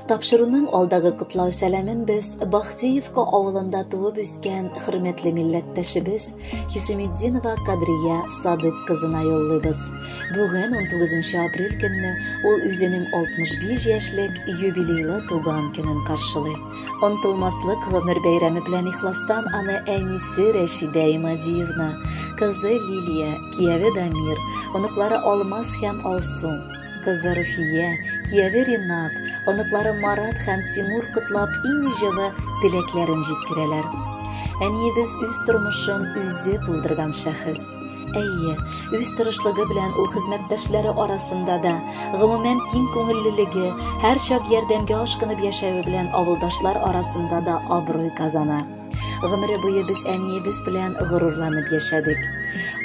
Тапшыруның алдагы котлау сәламен без Бахтиевка авылында туып үскән хөрмәтле милләттәшебез Хисаметдинова Кадрия Садык кызына юллыйбыз. Бүген 19 апрель көнне ул үзенең 65 яшьлек юбилейлы туган көнен каршылый. Онтылмаслык гомер бәйрәме белән ихластан аны әнисе Рәшидә Имадиевна, кызы Лилия, кияве Дамир, оныклары Алмаз һәм Алсу, кызы Руфия, кияве Ринат, оныклары Марат һәм Тимур котлап иң җылы теләкләрен җиткерәләр. Әниебез үз тормышын үзе булдырган шәхес. Әйе, үз тырышлыгы белән ул хезмәттәшләре арасында да, гомумән киң күңеллелеге, һәрчак ярдәмгә ашкынып яшәве белән авылдашлар арасында да абруй казана. Гомере буе без әниебез белән горурланып яшәдек.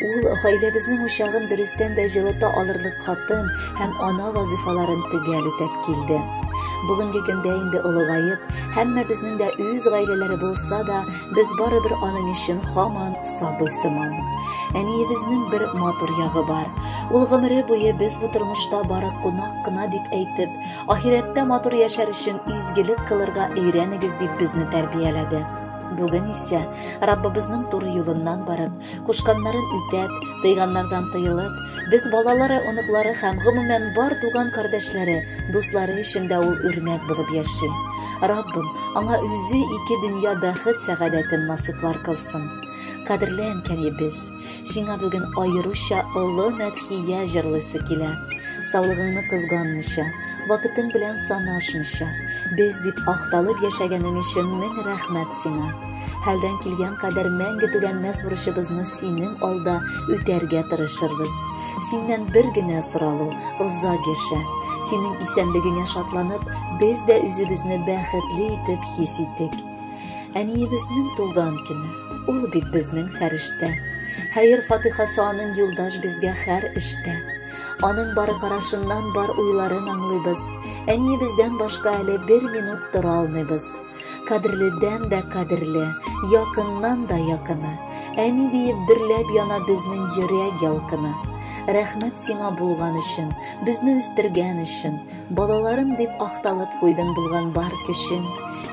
Ул гаиләбезнең учагын дөрестән дә җылыта алырлык хатын һәм ана вазифаларын төгәл үтәп килде. Бүгенге көндә инде олыгаеп, һәммәбезнең дә үз гаиләләре булса да, без барыбер аның өчен һаман сабый сыман. Әниебезнең бер матур ягы бар. Ул гомере буе без бу тормышта бары кунак кына дип әйтеп, ахирәттә матур яшәр өчен изгелек кылырга өйрәнегез дип безне тәрбияләде. Бүген исә Раббыбызның туры юлыннан барып, кушканнарын үтәп, тыйганнардан тыелып, без балалары, оныклары һәм гомумән бар туган кардәшләре, дуслары өчен дә ул үрнәк булып яши. Раббым аңа үзе ике дөнья бәхет сәгадәтен насыйплар кылсын. Кадерле әнкәебез, сиңа бүген аеруча олы мәдхия җырлыйсы килә. Саулыгыңны кызганмыйча, вакытың белән санашмыйча, без дип акталып яшәгәнең өчен мең рәхмәт сиңа. Хәлдән килгән кадәр мәңге түләнмәс бурычыбызны синең алда үтәргә тырышырбыз. Синнән бер генә соралу, озак яшә. Синең исәнлегеңә шатланып, без дә үзебезне бәхетле итеп хис иттек. Әниебезнең туган көне, ул бит безнең фәрештә. Хәер фатихасы аның юлдаш безгә һәр эштә. Аның бары карашыннан бар уйларын аңлыйбыз. Әниебездән башка әле бер минут тора алмыйбыз. Кадерледән дә кадерле, якыннан да якыны. Әни диеп дөрләп яна безнең йөрәк ялкыны. Рәхмәт сиңа булган өчен, безне үстергән өчен. Балаларым дип акталып куйдың булган бар көчең.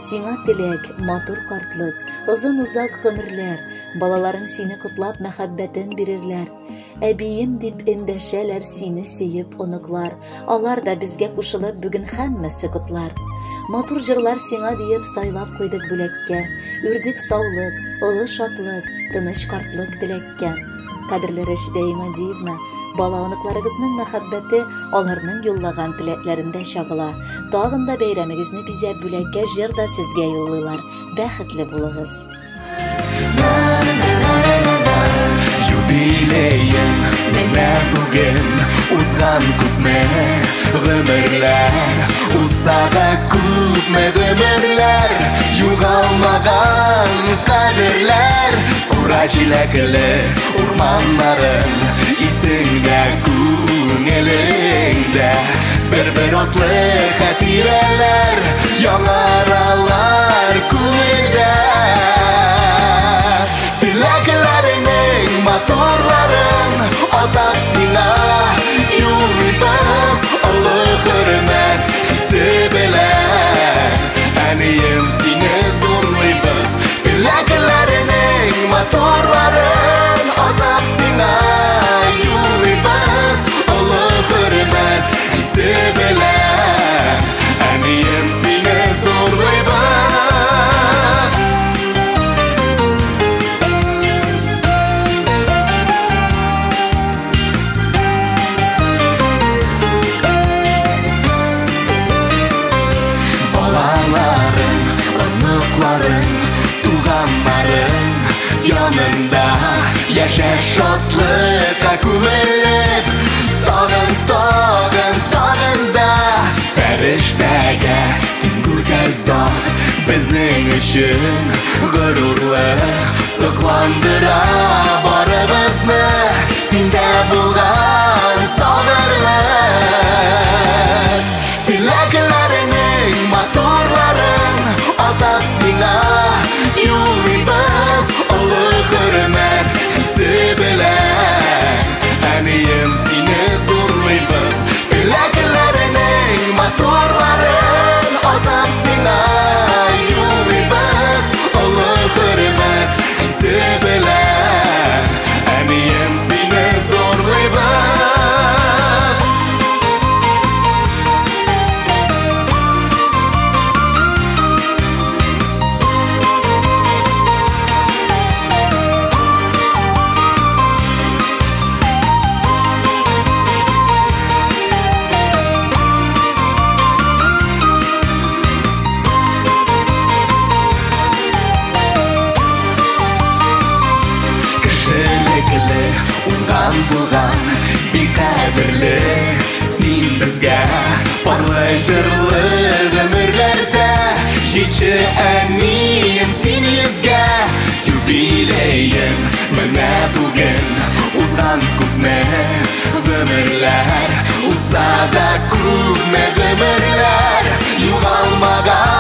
Сиңа теләк, матур картлык, озын-озак гомерләр. Балаларың сине котлап мәхәббәтен бирерләр. Әбием дип эндәшәләр сине сөеп оныклар. Алар да безгә кушылып бүген һәммәсе котлар. Матур җырлар сиңа диеп сайлап куйдык бүләккә. Үрдек саулык, олы шатлык, тыныч картлык теләккә. Кадерле Рәшидә Имадиевна, бала оныкларыгызның мәхәббәте аларның юллаган теләкләрендә чагыла. Тагын да бәйрәмегезне бизәп бүләккә җыр да сезгә юллыйлар. Бәхетле булыгыз. Юбилеең менә бүген узган күпме гомерләр, узса да күпме гомерләр, югалмаган кадерләр. Кура җиләкле урманнарың исеңдә, күңелеңдә, бер-бер атлы хатирәләр яңаралар күңелдә. Теләкләреңнең матурларын атап сиңа юллыйбыз, олы хөрмәт хисе белән. Әнием, сине зурлыйбыз. Теләкләреңнең матурларын атап сиңа юллыйбыз, олы хөрмәт хисе белән. Әнием, сине зурлыйбыз. Балаларың, оныкларың, туганнарың янында яшә шатлыкка күмелеп, тагын, тагын, тагын да фәрештәгә тиң гүзәл зат безнең өчен горурлык, сокландыра барыбызны синдә булган сабырлык. Теләкләреңнең матурларын атап сиңа юллыйбыз, олы хөрмәт хисе белән. Әнием, сине зурлыйбыз. Теләкләреңнең матурларын атап Ялган булган, тик кадерле син безгә. Парлы җырлы гомерләрдә җитче, әнием, син йөзгә. Юбилеең менә бүген, узган күпме гомерләр, узса да күпме гомерләр, югалмаган.